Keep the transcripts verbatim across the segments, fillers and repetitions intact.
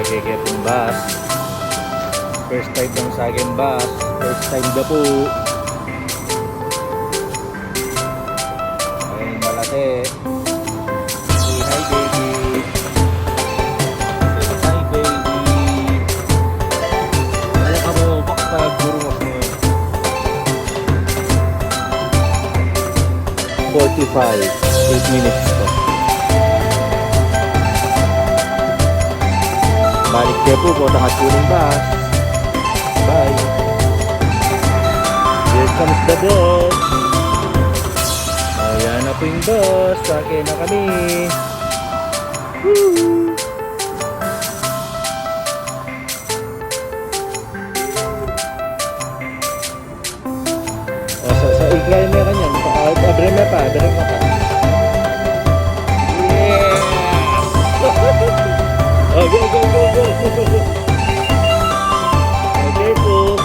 Keke pung bus. First time lang sa akin bus. First time da pu. Ay, malaki. Say hi, baby. Say hi, baby. Wala ka mo, bakit pa guru mo? Forty-five. Eight minutes pa. Balik kaya po, potang at kuning bus. Bye. Here comes the bus. O, yan na po yung bus. Sakay na kami. Woo! O, sa, sa, i-climb mo yan. Sa, ah, abre mo pa, abre mo pa. Yes! O, go, go, go, go! O, careful.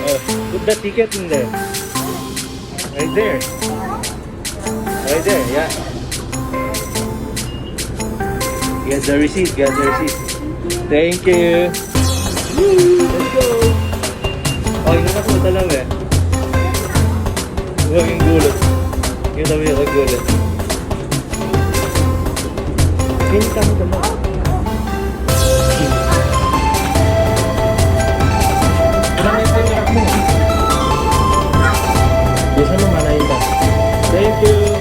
O, put the ticket in there. Right there. Right there, yeah. Get the receipt, get the receipt. Thank you. Woo! Let's go. O, yun na po talaga eh. Huwag yung gulot. Kita mo yung gulot. Pinta mo naman. Ano nga yung pangarap mo? Bisa mo, malayo ka. Thank you.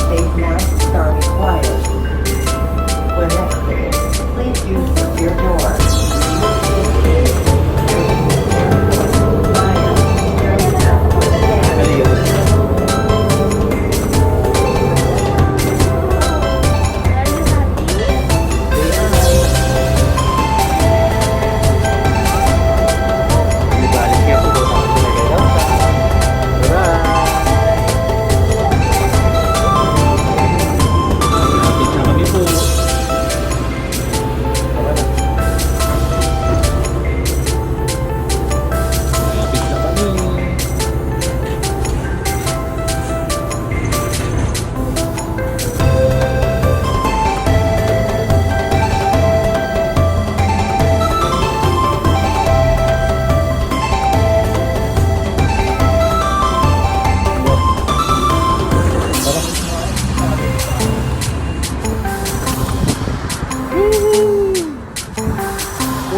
Face masks are required. When exiting, please use the rear door.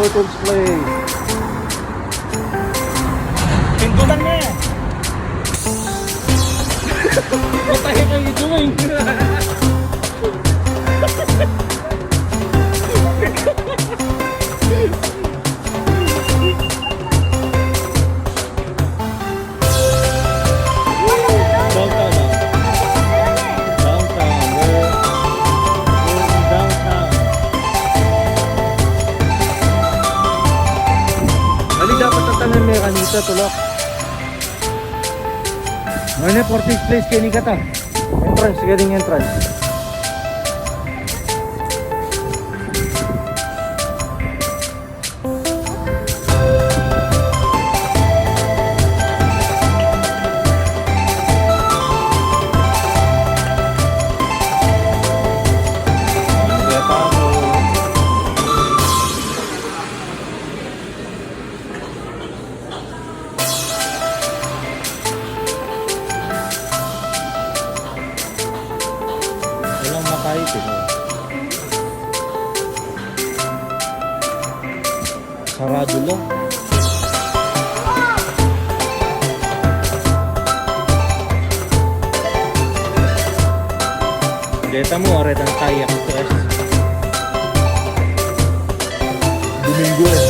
Welcome to play. Pindutan na eh. What the heck are you doing? Downtown, ah. Downtown. We're, we're in downtown. Ali, dapat tatangan me kanita, tulok. Ngana, for this place, keni kata. Entrance, keni entrance. Walang makaipin, oh. Sarado lang. Deta mo, aretang Thai Express. Domingo eh.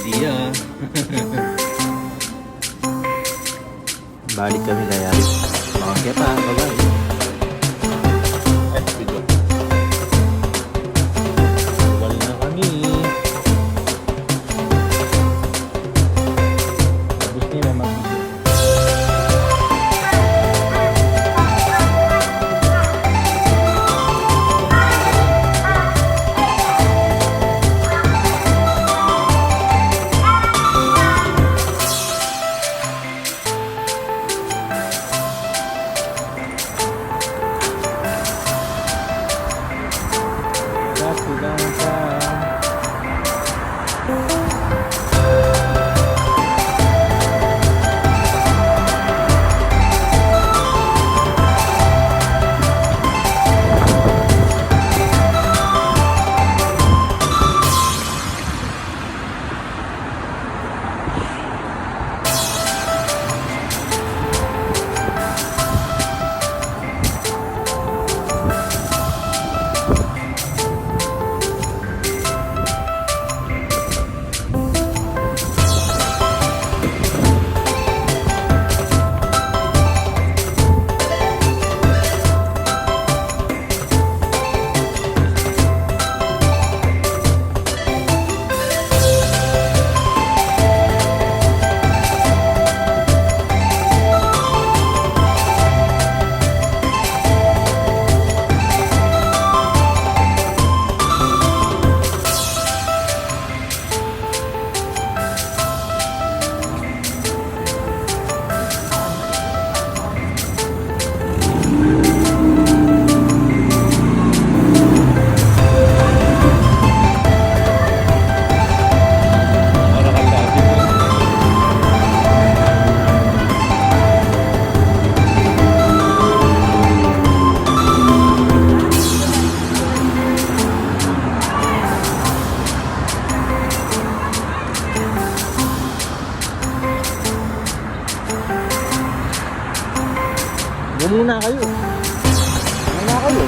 Dia. Balik kami kaya. Makakita, bye-bye. Ay, video. Balik na kami. Tapos nila mag-video. Mumuna kayu. Mumuna kayu.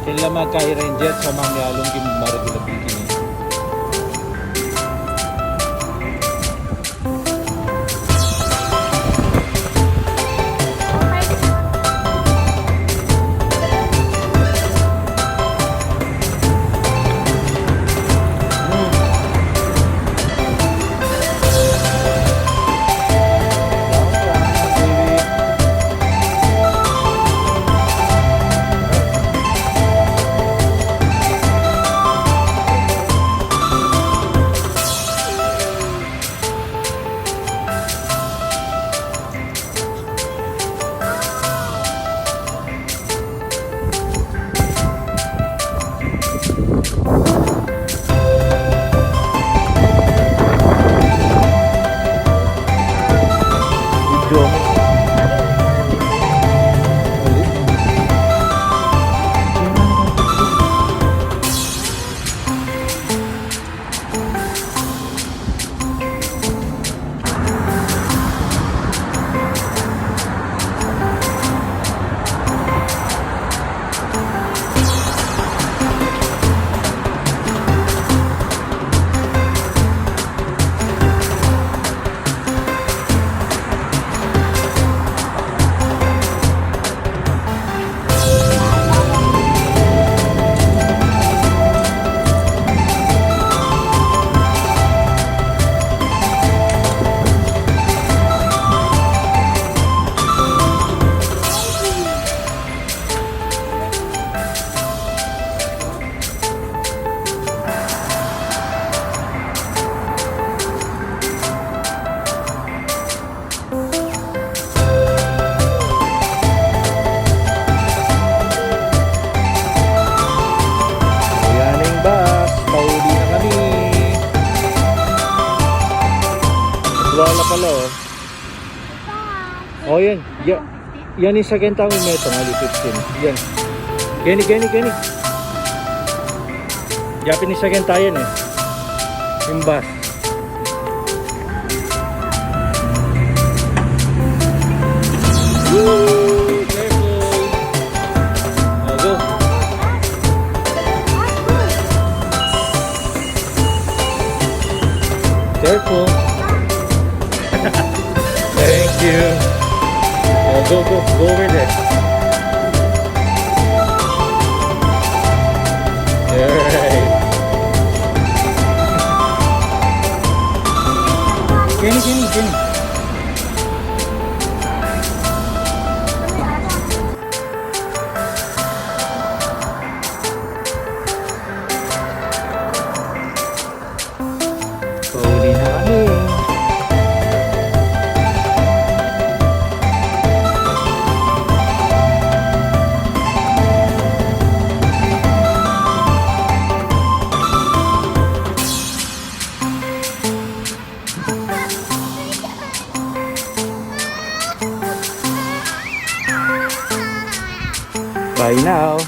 Kela magkai-ranger sa mamialung king maragul a bikini. Yan. Ya, yan ing sakyan tamu, metung, ali fifteen. Yan. Keni, keni, keni. Japanese sakyan tamu yan e. Ing bus. Woo! Careful. O, go. Careful. Thank you. O, go, go, go over there. Alright. Keni, keni, keni. Pauli na kami. Bye now.